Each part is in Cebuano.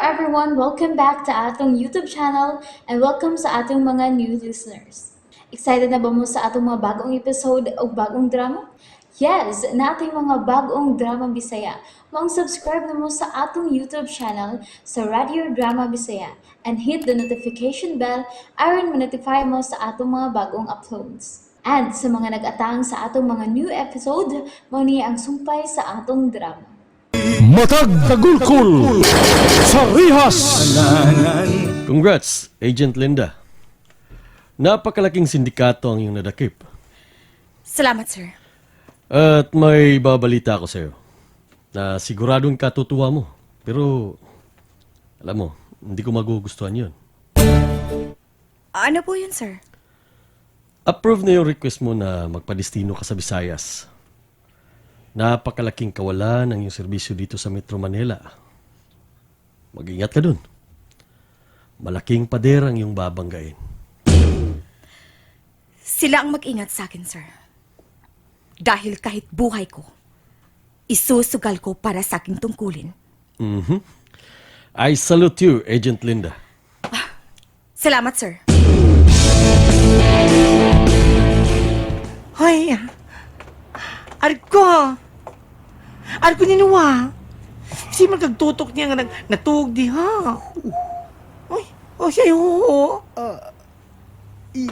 everyone! Welcome back to atong YouTube channel and welcome sa atong mga new listeners. Excited na ba mo sa atong mga bagong episode o bagong drama? Yes, nating mga bagong drama Bisaya. Maong subscribe na mo sa atong YouTube channel sa Radio Drama Bisaya and hit the notification bell aron ma-notify mo sa atong mga bagong uploads. And sa mga nag-atang sa atong mga new episode, mao ni ang sumpay sa atong drama. Matag Tagulkul sa Rihas. Congrats, Agent Linda. Napakalaking sindikato ang iyong nadakip. Salamat, sir. At may babalita ako sa'yo na siguradong katutuwa mo. Pero, alam mo, hindi ko magugustuhan yun. Ano po yun, sir? Approve na yung request mo na magpadestino ka sa Visayas. Napakalaking kawalan ng iyong serbisyo dito sa Metro Manila. Mag-ingat ka dun. Malaking pader ang iyong babanggain. Sila ang mag-ingat sa akin, sir. Dahil kahit buhay ko, isusugal ko para sa aking tungkulin. I salute you, Agent Linda. Salamat, sir. Hoy, arko. Arko ni Nuwa. Si magkagtutok niya nga nag natuog di ha. Uy, oh siya oo. I,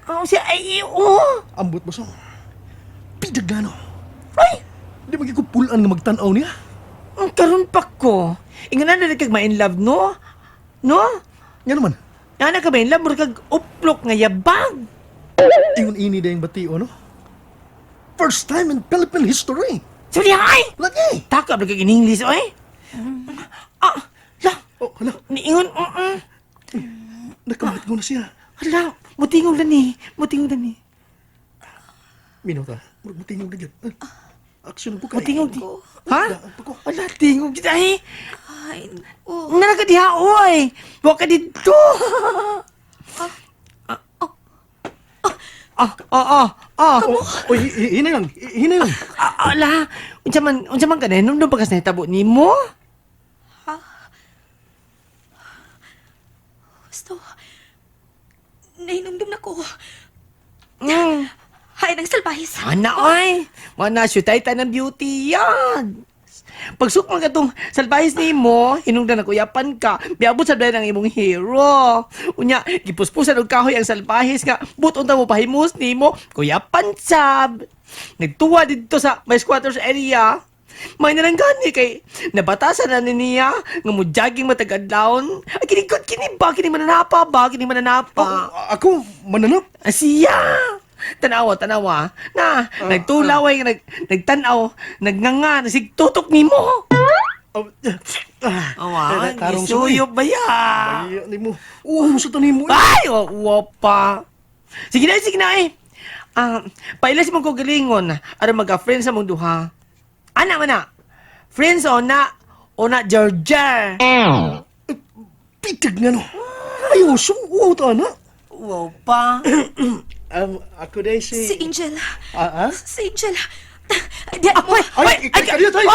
Oh, siya ay oo. Ambot mo so. Pidagano. Ay, Di magikupulan nga magtan-aw niya. ang karon pa ko. Ingon na kag ma-in love no? No? Nga naman, Nga na ka ma-in love, murag kag uplok nga yabag. ingon ini dayang batio, no? First time in Philippine history. Sorry, ay! Lagi! Taka ba kag in English, oy? Ah, la, Oh, hala, niingon, nakamit ko na siya. Hala, mutingog na ni, mutingog na ni. Minaw ta, murag mutingog na gyud. Ah, aksyon po kay. Mutingog di. Ha? Daan pa ko. Wala, tingog di ay. Ay, oh. Nara ka diha, oy. Wa ka dito. Ah, ah, ah, ah. Oh, oy, hinay lang, hinay lang. Ah, ala, unsa man ka na, nung bagas na hitabo nimo? Gusto. Nahinumdum na ko. Hay, nang salbahis. Ana, oy. Wana, syutay ta ng beauty yan. Pagsukman ka tong salbahis nimo, hinungdan na kuyapan ka, biabot sa ng imong hero. Unya, gipuspusan og kahoy ang salbahis nga, buton ta mo pahimus nimo, kuyapan sab. Nagtuwa didto sa may squatters area. May nalang gani kay nabatasan na ni niya nga mo jogging matag adlawon. Ay kini god kini ba kini mananapa ba kini mananapa. Oh, ako, mananap. Ah, siya! Tanawa, tanawa. Na, nagtulaway, nagtanaw, nagnganga, nasigtutok nimo. Oh, ah, Awa, tarong isuyop ba ya? Ay, nimo. Oh, sa tanim mo. Ay, wa pa. Sige na, sige na eh. Ah, pailas mong kagalingon, aron magka-friends sa mong duha. Ana man na. Friends o na, o na Georgia. Pitig nga no. Ay, usong, uwaw ta na. Wow pa. Ako day si... Si Angel. Ah, ah? Si Angel. Di, mo. Ay, ay, ay, ay, ay,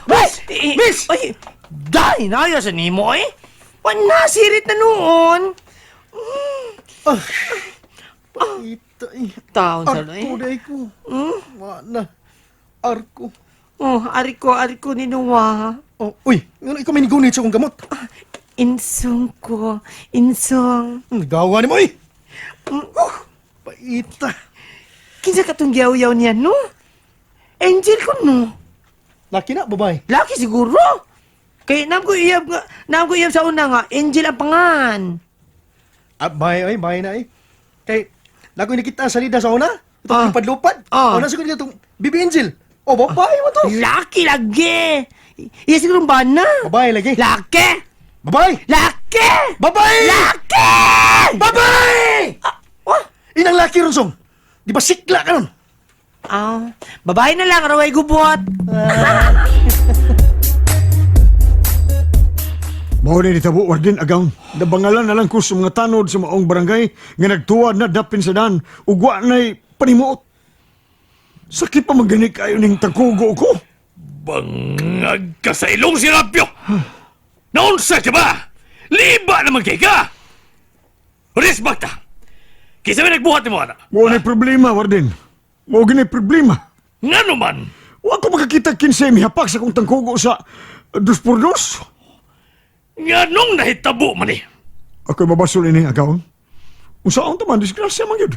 miss! ay, Miss! Ay, dai, naya sa nimo eh. Wala, sirit na noon. Ah, paita eh. Taon sa Arko eh. day ko. Wa na. Arko. Oh, ari ko ni Noah. Oh, uy, ngano ikaw may nigunit sa akong gamot? Insong ko, insong. Gawa ni mo eh. Oh, paita. Kinsa katong giyaw-yaw niya, no? Angel ko, no? Laki na, babae. Laki siguro. Kay nam ko iyab nga, nam ko iyab sa una nga, Angel ang pangan. Ah, bahay ay, bahay na eh. Kay, nakoy nakita sa lida sa una. Ito Ah. lupad-lupad. Ah. Una siguro itong Bibi Angel. Oh, babae mo to. Laki lagi. Iya siguro bana. Babae lagi. Laki! Babae! Laki! Babae! Laki! Babae! Ah, oh. Inang laki ron, song. Di ba sikla ka nun? Ah, babae na lang, araway gubot. Mao ni nitabo warden agang nabangalan na lang ko sa mga tanod sa maong barangay nga nagtuwad na dapin sa dan ug wa nay panimuot. Sakit pa magani kayo ning tagkugo ko. Bangag ka sa ilong si Rapyo! Naunsa ka ba? Liba naman kay ka! Respect ta! Kisa may nagbuhat ni mo, ana. Wa na problema, Warden. Wa gini problema. Nga naman, Wa ko makakita kinsay mihapak sa kong tangkugo sa dos por dos. nga nung nahitabo man eh. Ako'y mabasol ini, agaon. Unsaon ta man, disgrasya man yun.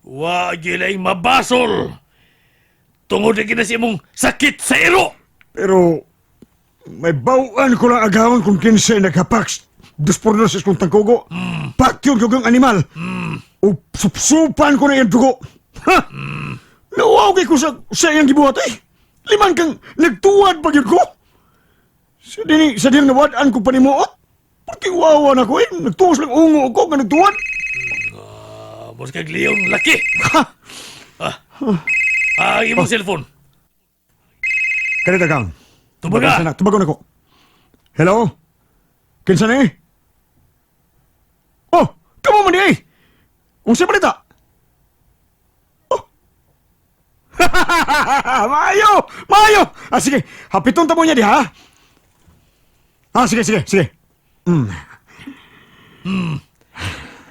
Wa gilay mabasol. Tungod na kina sa imong sakit sa iro. Pero may bawaan ko lang agawon kung kinsay naghapak dos por dos sa kong tangkugo. Mm. Patyon ko kang animal. O supsupan ko na iyang dugo. Ha? Nauwaw kay ko sa iyang gibuhat eh. Liman kang nagtuwad pag yun ko. Sa dini, sa dini nawad-an ko panimuot. Porque wawa na ko eh. Nagtuos lang ungo ko nga nagtuwad. Mos kag leon laki. Ha? Ah, ah, imong cellphone. Kanita kang. Tubaga. Na, tubago na ko. Hello? Kinsa ni? Oh, kamo man di eh. Unsa balita? Oh. Maayo! Maayo! Ah, sige. Hapiton ta mo niya di ha? Ah, sige, sige, sige.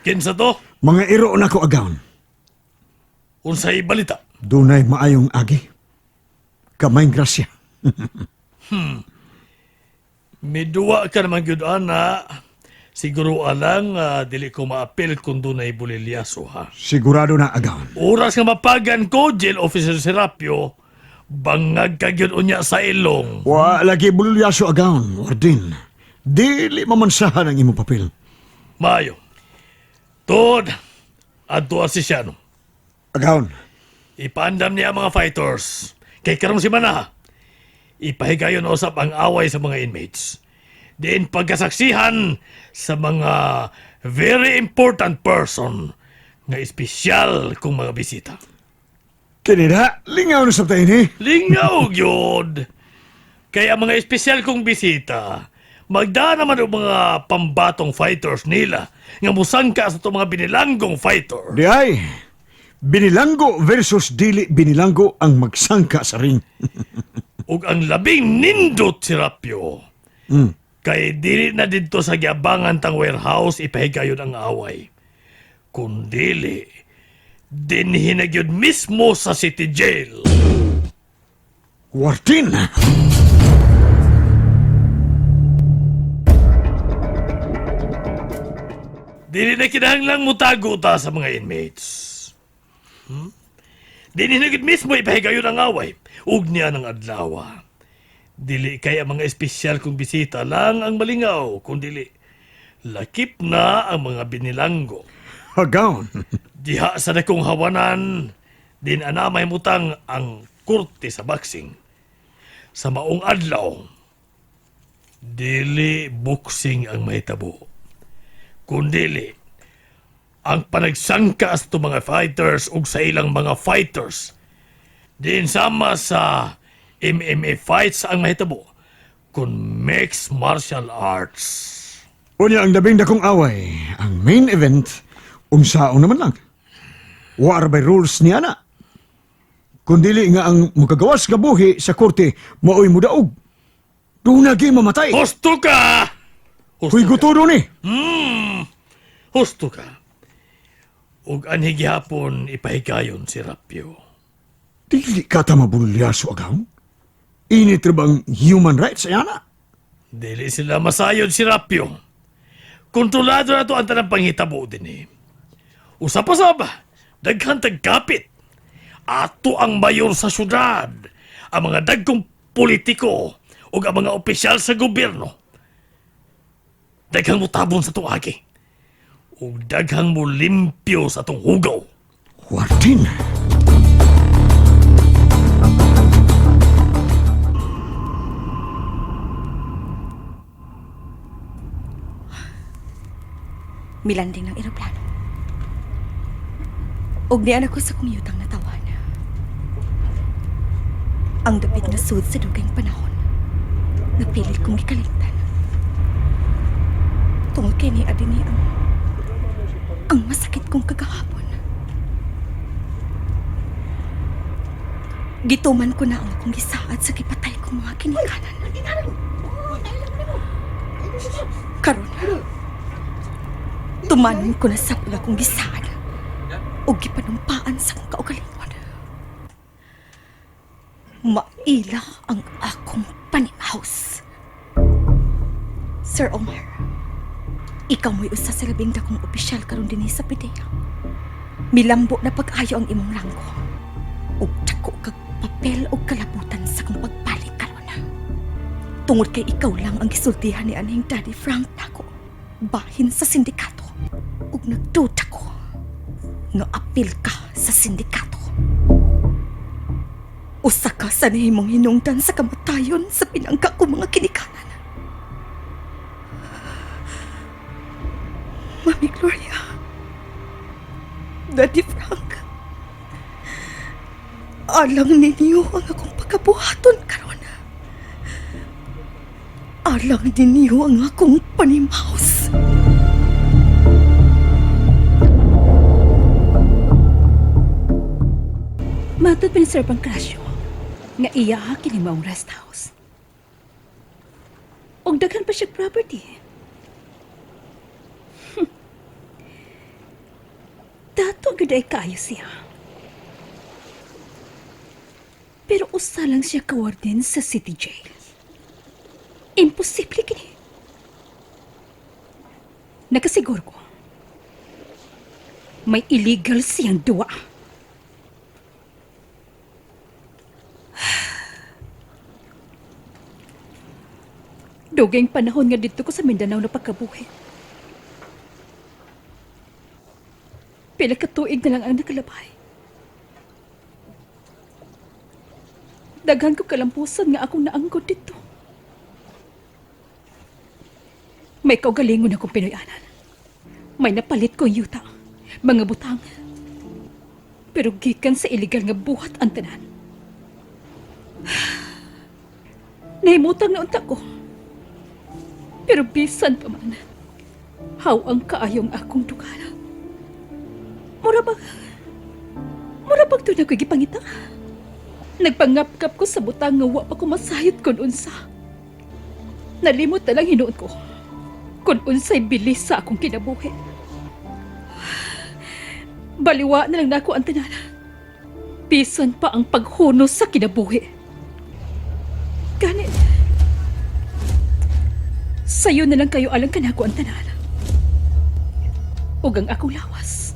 Kinsa to? Mga iro na ko agaon. Unsay balita? Dunay maayong agi. Kamay grasya. Miduwa ka naman gyud ana. Siguro alang dili ko maapil kung dunay bulilyaso ha. Sigurado na agaon. Oras nga mapagan ko, jail officer Serapio, bangag ka gyud unya sa ilong. Wa lagi bulyaso agaon, Wardin. Dili mamansahan ang imong papel. Maayo. Tod, adto si Siano. Agaon. Ipaandam niya ang mga fighters. Kay karong si Mana, ipahigayon usap ang away sa mga inmates. Diin pagkasaksihan sa mga very important person nga espesyal kong mga bisita. Kini na, lingaw na sa tayo ni. Lingaw gyud. Kaya ang mga espesyal kong bisita, magdaan naman ang mga pambatong fighters nila nga musangka sa itong mga binilanggong fighter. Di ay, binilanggo versus dili binilanggo ang magsangka sa ring. Ug ang labing nindot si Rapio. Kay dili na didto sa giabangan tang warehouse ipahigayon ang away. Kundili, dinhi na gyud mismo sa city jail. Wartin! Dili na kinahanglang mutago ta sa mga inmates. Hmm? Dili na gyud mismo ipahigayon ang away. Ug niya ng adlaw. Dili kay ang mga espesyal kong bisita lang ang malingaw, kundili lakip na ang mga binilanggo. Agaon. Diha sa dakong hawanan, din ana may mutang ang korte sa boxing. Sa maong adlaw, dili boxing ang mahitabo. Kundili, ang panagsangka sa itong mga fighters ug sa ilang mga fighters. Din sama sa MMA fights ang mahitabo kun mixed martial arts. Unya ang labing dakong away, ang main event, unsaon naman lang. War by rules niya na. Kundili nga ang mukagawas nga buhi sa korte, maoy mudaog. Doon na mamatay. Husto ka! Husto Huy ka. guto doon eh. Husto ka. Ug anhi gihapon ipahigayon si Rapio. Dili ka ta mabulyaso agaw. Init ra bang human rights ayana? Dili sila masayod si Rapio. Kontrolado na to ang tanang panghitabo din eh. Usa pa sab, daghan tagkapit. Ato ang mayor sa syudad, ang mga dagkong politiko ug ang mga opisyal sa gobyerno. Daghang mutabon sa tuagi. Ug daghang mulimpyo sa atong hugaw. Wartin. Milanding ng eroplano. Ug niyan ako sa kumiyutang natawan. Ang dapit na sud sa dugayng panahon. Napilit kong gikaligtan. Tungod kay ni Adini ang masakit kong kagahapon. Gituman ko na ang akong gisaad sa gipatay kong mga kinikanan. Karon, tumanon ko na sa pula kong gisaad o gipanumpaan sa akong kaugalingon. Maila ang akong panimahaws. Sir Omar, ikaw mo'y usa sa labing dakong opisyal karon dinhi sa PDEA. Milambo na pag-ayo ang imong ranggo. Ug dako kag papel og kalabutan sa akong pagbalik karon. Tungod kay ikaw lang ang gisultihan ni anhing Daddy Frank nako. Bahin sa sindikato. Ug nagduda ko nga apil ka sa sindikato. Usa ka sa nahimong hinungdan sa kamatayon sa pinangga ko mga kinikanan. Mami Gloria, Daddy Frank, alang ninyo ang akong pagkabuhaton karon. Alang ninyo ang akong panimaos. Matod pa ni Sir Pancracio nga iya kini maong rest house. Og daghan pa siya property. Dato gud ay kaayo siya. Pero usa lang siya ka warden sa city jail. Imposible kini. Nakasiguro ko. May illegal siyang duwa. Dugayng panahon nga didto ko sa Mindanao na pagkabuhi. Pila ka tuig na lang ang nakalabay. Daghan ko kalampusan nga akong naanggod didto. May kaugalingon akong Pinoyanan. May napalit kong yuta, mga butang. Pero gikan sa illegal nga buhat ang tanan. Nahimutang na unta ko. Pero bisan pa man, haw ang kaayong akong dugana. Mura bag doon ako'y gipangita. Nagpangapkap ko sa butang nga wa pa ko masayod kun unsa. Nalimot na lang hinuon ko kung unsay bilis sa akong kinabuhi. Baliwa na lang nako ang tanan. Bisan pa ang paghunos sa kinabuhi. Gani, sayo na lang kayo alang kanako ang tanan. Ug ang akong lawas.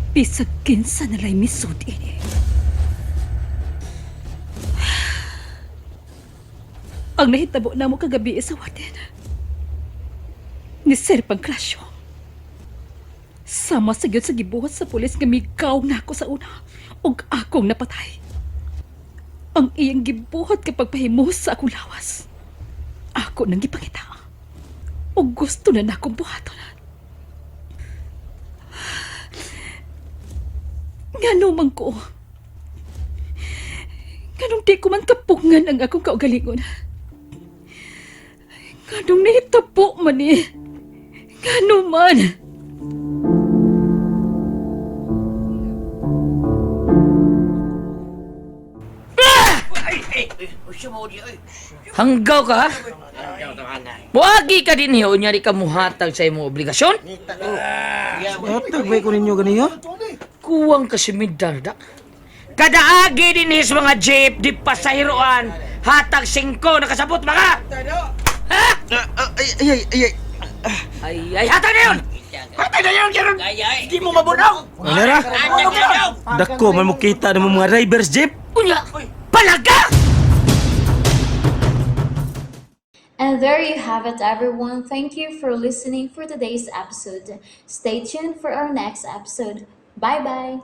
Bisag kinsa na lay misud ini. Ang nahitabo namo kagabi sa warden. Ni Sir Pancracio. Sama sa gyud sa gibuhat sa pulis nga migaw nako sa una ug akong napatay. Ang iyang gibuhat kapag pahimos sa akong lawas. Ako nang gipangita. Ug gusto na nakong buhaton. Ngano man ko? Nganong di ko man kapungan ang akong kaugalingon? Nganong nahitabo man eh? Ngano man? Hanggaw ka, ha? Muagi ka din hiyo, unya di ka muhatag sa imong obligasyon. Hatag ba ko ninyo ganiya? Kuwang ka si Midarda. Kadaagi din his mga jeep di pasahiroan. Hatag 5, nakasabot ba ka? Ha? Ay, ay, ay, ay. Ay, ay, hatag na yun! Hatag na yun, karon! Di mo mabunaw! Ano ra? Dako man mo kita ng mga drivers jeep. Unya, palaga! And there you have it, everyone. Thank you for listening for today's episode. Stay tuned for our next episode. Bye bye.